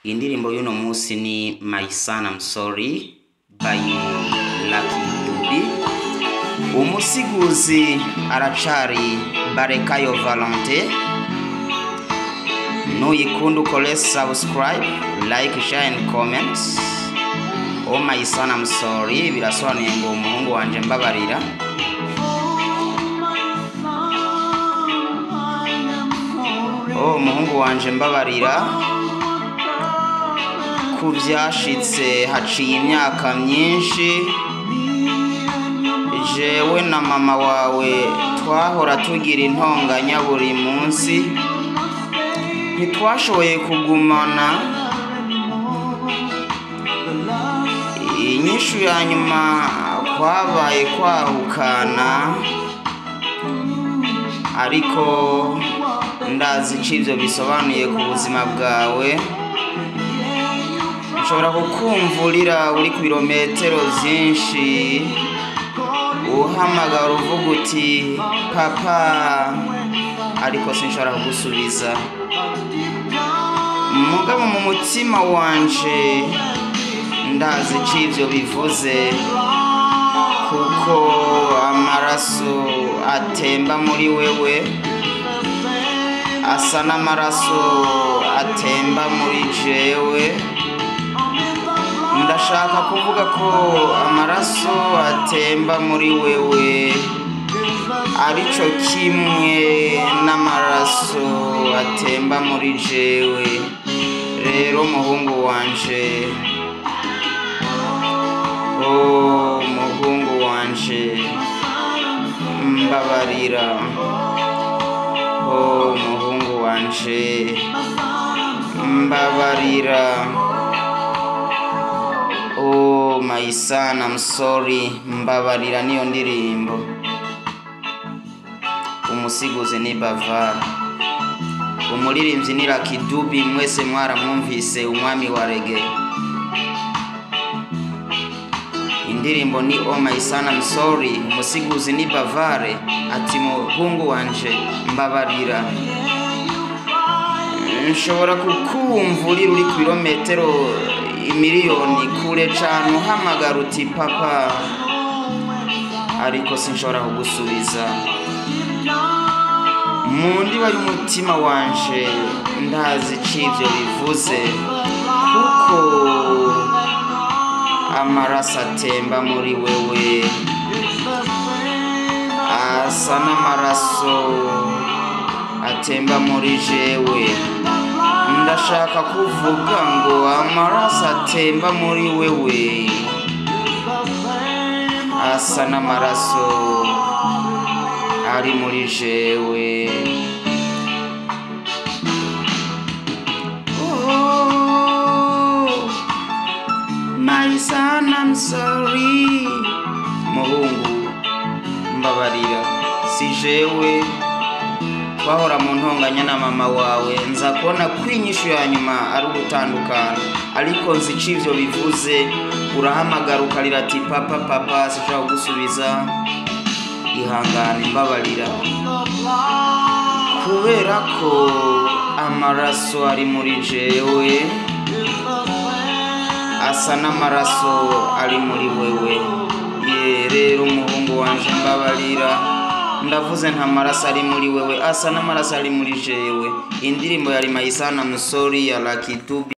Indirimbo y'uno munsi ni My Son I'm Sorry by Lucky Dube. Umusiguzi aracari Barekayo Valente. Nuyikunda ukore subscribe, like, share and comment. Oh my son I'm sorry birasobanuye ngo umuhungu wanje mbabarira. Oh umuhungu wanje mbabarira ku byashitse haciye imyaka myinshi, jewe na mama wawe twahora tugira intonganya buri munsi, ntitwashoboye kugumana. Inyishu ya nyuma kwabaye kwahukana, ariko ndazi ico ivyo bisobanuye ku buzima bwawe. Nshobora kukumvurira uri ku birometero vyinshi, uhamagara uvuga uti papa, ariko sinshobora kugusubiza. Mugabo mu mutima wanje ndazi ico ivyo bivuze, kuko amaraso atemba muri wewe asa n'amaraso atemba muri jewe. Ndashaka kuvuga ko amaraso atemba muri wewe arico kimwe n'amaraso atemba muri jewe. Rero muhungu wanje, oh muhungu wanje mbabarira, oh muhungu wanje mbabarira. Oh my son I'm sorry, mbabarira niyo ndirimbo. Umusiguzi ni Bavara, umuririmbyi ni Lucky Dube, mwese mwaramwumvise, umwami wa reggae. Indirimbo ni Oh my son I'm sorry, umusiguzi ni Bavare, ati muhungu wanje mbabarira. Nshobora kukumvurira uri ku birometero imiliyoni kure cane, uhamagara uti papa, ariko sinshobora kugusubiza. Mu ndiba y'umutima wanje ndazi ico ivyo bivuze, kuko amaraso atemba muri wewe asa n'amaraso atemba muri jewe. Ndashaka kuvuga ngo amaraso atemba muri wewe asa n'amaraso ari muri jewe. Oh my son I'm sorry, muhungu mbabarira, si jewe twahora mu ntonganya na mama wawe, nza kubona ko inyishu ya nyuma ari ugutandukana, ariko nzi ico ivyo bivuze. Urahamagara ukarira ati papa papa, sinshobora kugusubiza, ihangane mbabarira, kubera ko amaraso ari muri jewe asa n'amaraso ari muri wewe. Ye rero umuhungu wanje mbabarira, ndavuze nta maraso ari muri wewe asa n'amaraso ari muri jewe. Indirimbo yari My Son I'm Sorry ya Lucky Dube.